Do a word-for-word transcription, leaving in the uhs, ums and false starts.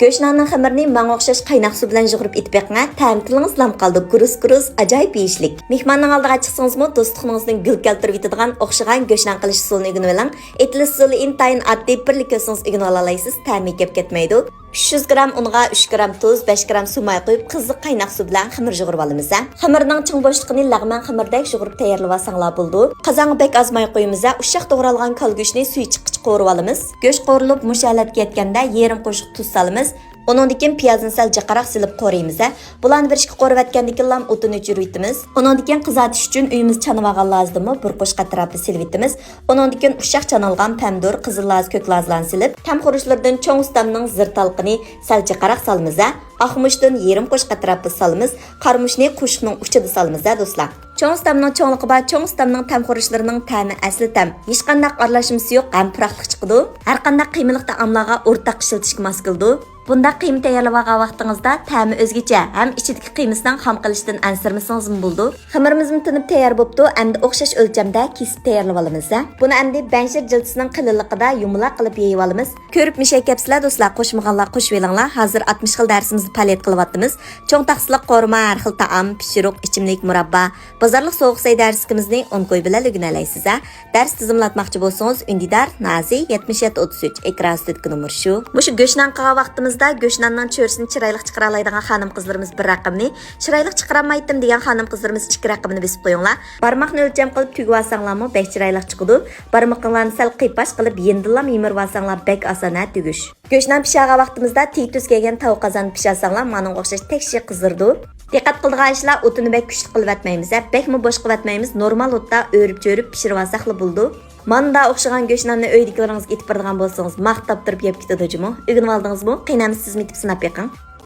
گۆشناننىڭ خېمىرىنى ماڭا ئوخشاش قايناق سۇ بىلەن يۇغۇرۇپ ئېتىپ بېقىڭە، تەمى تىلىڭىزدا لام قالىدۇ، گۇرۇس گۇرۇس، ئاجايىپ يېيىشلىك. مېھماننىڭ ئالدىغا چىقسىڭىزمۇ دوستلۇقىڭىزنى گۈل كەلتۈرۈۋېتىدىغان ئوخشىغان گۆشنان قىلىش ئۇسۇلىنى ئۆگىنىۋېلىڭ. ئېتىلىش ئۇسۇلى ئىنتايىن ئاددىي، بىرلا كۆرسىڭىز ئۆگىنىۋالالايسىز، تەمى كەپ كەتمەيدۇ. ئۈچ يۈز گرام ئۇنغا ئۈچ گرام تۇز، بەش گرام سۇ ماي قۇيۇپ، قىزىق قايناق سۇ بىلەن خېمىر يۇغۇرۇۋالىمىز ھە. خېمىرنىڭ چىڭ بوشلۇقىنى لەغمەن خېمىرىدەك يۇغۇرۇپ تەييارلىۋالساڭلار بولىدۇ. قازانغا بەك ئاز ماي قۇيىمىز ھە، ئۇششاق توغرالغان كالدۇكنى سۈيى چىققىچە قورۇۋالىمىز. گۆش قورۇلۇپ مۇشۇ ھالەتكە يەتكەندە يېرىم قوشۇق تۇز سالىمىز. ئۇنىڭدىن كېيىن پىيازنى سەل جىقراق سېلىپ قورۇيمىز ھە. بۇلارنى بىر ئىككى قورۇۋەتكەندىن كېيىنلا ئوتىنى ئۆچۈرۈۋېتىمىز. ئۇنىڭدىن كېيىن قىزارتىش ئۈچۈن ئۆيىمىز چانىۋالغان لازدىنمۇ بىر قوشۇق ئەتراپى سېلىۋېتىمىز. ئۇنىڭدىن كېيىن ئۇششاق چانالغان پەمىدۇر، قىزىل لازا، كۆك لازىلارنى سېلىپ، تەم خۇرۇچلىرىدىن چوڭ ئۇستامنىڭ زىردالقىنى سەل جىقراق سالىمىز ھە. ئاقمۇچتىن يېرىم قوشۇق ئەتراپىدا سالىمىز. قارىمۇچنى قوشۇقنىڭ ئۇچىدا سالىمىز ھە دوستلار. چوڭ ئۇستامنىڭ چوڭلۇقى بار، چوڭ ئۇستامنىڭ تەم خۇرۇچلىرىنىڭ تەمى ئەسلى تەم. ھېچقانداق ئارىلاشمىسى يوق ھەم پۇراقلىق چىقىدۇ. ھەرقانداق قىيمىلىق تائاملارغا ئورتاق ئىشلىتىشكە ماس كېلىدۇ. بۇنداق قىيما تەييارلىۋالغان ۋاقتىڭىزدا تەمى ئۆزگىچە ھەم ئىچىدىكى قىيمىسىنىڭ خام قېلىشىدىن ئەنسىرىمىسىڭىزمۇ بولىدۇ. خېمىرىمىزمۇ تىنىپ تەييار بوپتۇ، ئەمدى ئوخشاش ئۆلچەمدە كېسىپ تەييارلىۋالىمىز ھە. بۇنى ئەمدى بەنشىر جىلتىسىنىڭ قېلىنلىقىدا يۇمىلاق قىلىپ يېيىۋالىمىز. كۆرۈپ مىشەي كەپسىلەر دوستلار، قوشمىغانلار قوشۇۋېلىڭلار. ھازىر ئاتمىش خىل دەرسىمىزدە پائالىيەت قىلىۋاتىمىز. چوڭ تاخسىلىق قورۇما، ھەر خىل تائام، پىشۇرۇق، ئىچىملىك، مۇراببا، بازارلىق سوغۇق سەي دەرسلىكىمىزنى ئون كوي بىلەن ئۆگىنەلەيسىز ھە. دەرس تىزىملاتماقچى بولسىڭىز، ئۈندىدار نازى يەتمىش يەتتە ئوتتۇز ئۈچ، ئېكران ئۈستىدىكى نومۇر شۇ. مۇشۇ گۆشنان قىلغان ۋاقتىمىزدا گۆشناننىڭ چۆرىسىنى چىرايلىق چىقىرالايدىغان خانىم قىزلىرىمىز بىر رەقەمنى، چىرايلىق چىقىرالمايتتىم دېگەن خانىم قىزلىرىمىز ئىككى رەقەمنى بېسىپ قويۇڭلار. بارماقنى ئۆلچەم قىلىپ تۈگۈۋالساڭلارمۇ بەك چىرايلىق چىقىدۇ. بارمىقىڭلارنى سەل قىيپاش قىلىپ يېنىدىنلام يىمىرىۋالساڭلار بەك ئاسان ھە تۈگۈش. گۆشنان پىشىرغان ۋاقتىمىزدا تىتۇس كەلگەن تاۋۇق قازاندا پىشىرساڭلار مانىڭغا ئوخشاش تەكشى قىزىرىدۇ. دىققەت قىلىدىغان ئىشلار، ئوتىنى بەك كۈچلۈك قىلىۋەتمەيمىز ھە، بەكمۇ بوش قىلىۋەتمەيمىز، نورمال ئوتتا ئۆرۈپ-چۆرۈپ پىشۇرۇۋالساقلا بولىدۇ. ماندا ئوخشىغان گۆشناننى ئۆيدىكىلىرىڭىزگە ئېتىپ بېرىدىغان بولسىڭىز ماختاپ تۇرۇپ يەپ كېتىدۇ جۇمۇ. ئۆگىنىۋالدىڭىزمۇ؟ قېنى ئەمىسە سىزمۇ ئېتىپ سىناپ بېقىڭ.